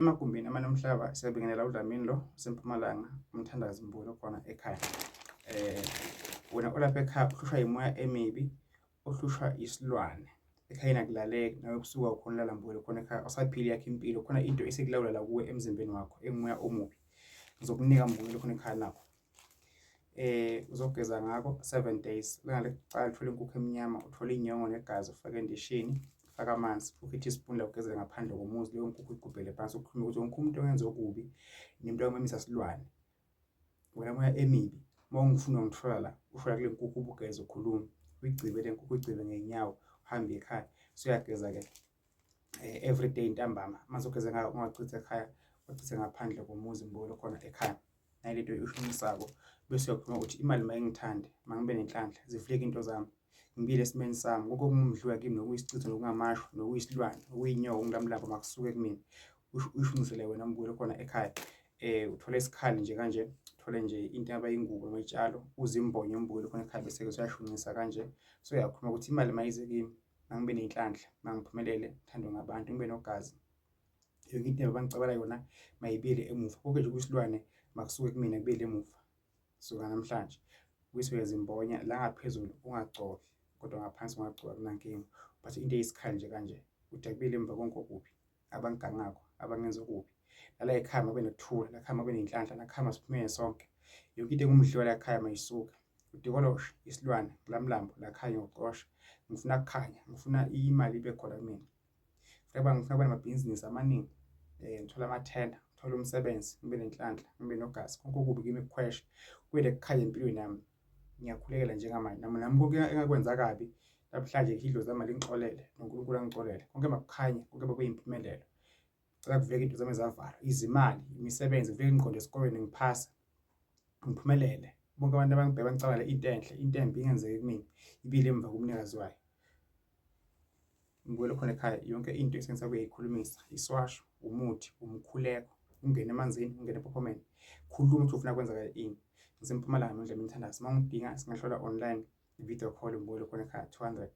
Emagumbini amane omhlaba siyabingelela uDlamini lo oseMpumalanga umthandazi Mbulo khona ekhaya. Eh wena olapha ekhaya uhlushwa yimoya emibi, ohlushwa isilwane. Ekhayeni akulaleki nawe ebusuku awukhona ulala Mbulo khona ekhaya awusaphili yakho impilo khona into esekulawula la kuwe emzimbeni wakho engumoya omubi. Ngizokunika Mbulo khona ekhaya nakho. Uzogeza ngakho 7 days. Langa lokuqala uthole inkukhu emnyama, uthole inyongo negazi ufake endishini, ufake amanzi, ufake i-teaspoon la ugezele ngaphandle komuzi, leyo nkukhu igubhele phansi ukhulume ukuthi wonke umuntu owenza okubi nento yamemisa silwane. Wena moya emibi, uma ungifuna ungithola la, ushola kule nkukhu ubugeze ukhulume, uyigcibe le nkukhu uyigcibe ngey'nyawo, uhambe ekhaya. Usuyageza-ke every day ntambama, amanzi ogeze ngawo ungawachitha ekhaya, wachithe ngaphandle komuzi mbolo khona ekhaya. Nayi lento oyishunisako bese uyakhuluma ukuthi imali mayingithande, mangibe nenhlanhla, zivuleke into zami, ngibuyele esimeni sami, konke okungumdliwa kimi nokuyisichitho nokungamashwa nokuyisilwane okuyinyoka okungulamlabo makusuke kumina. Uyishunisele wena mbuyelo khona ekhaya. Uthole isikhali nje kanje, uthole nje into engaba ingubo noma itshalo, uzimbonye umbuyelo khona ekhaya bese-ke usuyashunqisa kanje. So uyakhuluma ukuthi imali mayize kimi, mangibe nenhlanhla, mangiphumelele, ngithandwe ngabantu, ngibe nogazi. Yonke into abangicabela yona mayibuyele emuva. Konke nje okuyisilwane makusuke kumina kubuyele emuva. Suka namhlanje bese uyazimbonya la ngaphezulu ungagcobi kodwa ngaphansi ungagcoba akunankinga. But into eyisikhali nje kanje uthi akubuyele emuva konke okubi abangigangako abangenza okubi. Nala ekhaya makube nokuthula, la ekhaya makube nenhlanhla, la ekhaya masiphumele sonke. Yonke into engumdliwa la ekhaya mayisuke. Udikoloshe isilwane ngulamlambo la ekhaya ngiyokuxosha. Ngifuna kukhanya, ngifuna imali ibe khona kumina. Ngifuna ngifuna ukuba namabhizinisi amaningi, ngithole amathenda, ngithole umsebenzi, ngibe nenhlanhla, ngibe nogazi, konke okubi kimi kukhweshe, kube nekukhanya empilweni yami. Ngiyakhulekela njengamanje, nami nami konke engakwenza kabi namhlanje idlozi lami alingixolele noNkulunkulu angixolele. Konke makukhanye, konke makube yimpumelelo. Ngicela kuvuleke into zami ezavalwa, izimali, imisebenzi, kuvuleke ingqondo esikolweni ngiphase, ngiphumelele. Bonke abantu abangibheka bangicabangele into enhle, into embi ingenzeki kumina, ibile emva komnikazi wayo. Ngibuyele khona ekhaya yonke into esengisa kuyayikhulumisa iswasho umuthi umkhuleko ungene emanzini ungene ephophomeni khuluma ukuthi ufuna kwenzeka ini. Ngisempumalanga nondlela imithandazo uma ungidinga singahlola online i-video call ngibuyele khona ekhaya 200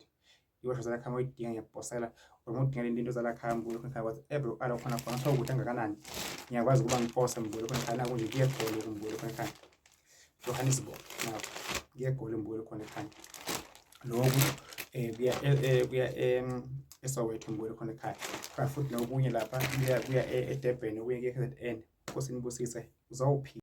iwasho zalakhaya uma uyidinga ngiyakuposela or uma udinga lento zalakhaya ngibuyele khona ekhaya whatever ala khona khona kuthiwa ukuthi angakanani ngiyakwazi ukuba ngipose ngibuyele khona ekhaya naku nje kuyegoli ngibuyele khona ekhaya Johannesburg nakho kuyegoli ngibuyele khona ekhaya lokhu kuya kuya eSoweto ngibuyele khona ekhaya kanti futhi nokunye lapha kuya kuya eDurban okunye kuya KZN. Nkosi nibusise uzawuphila.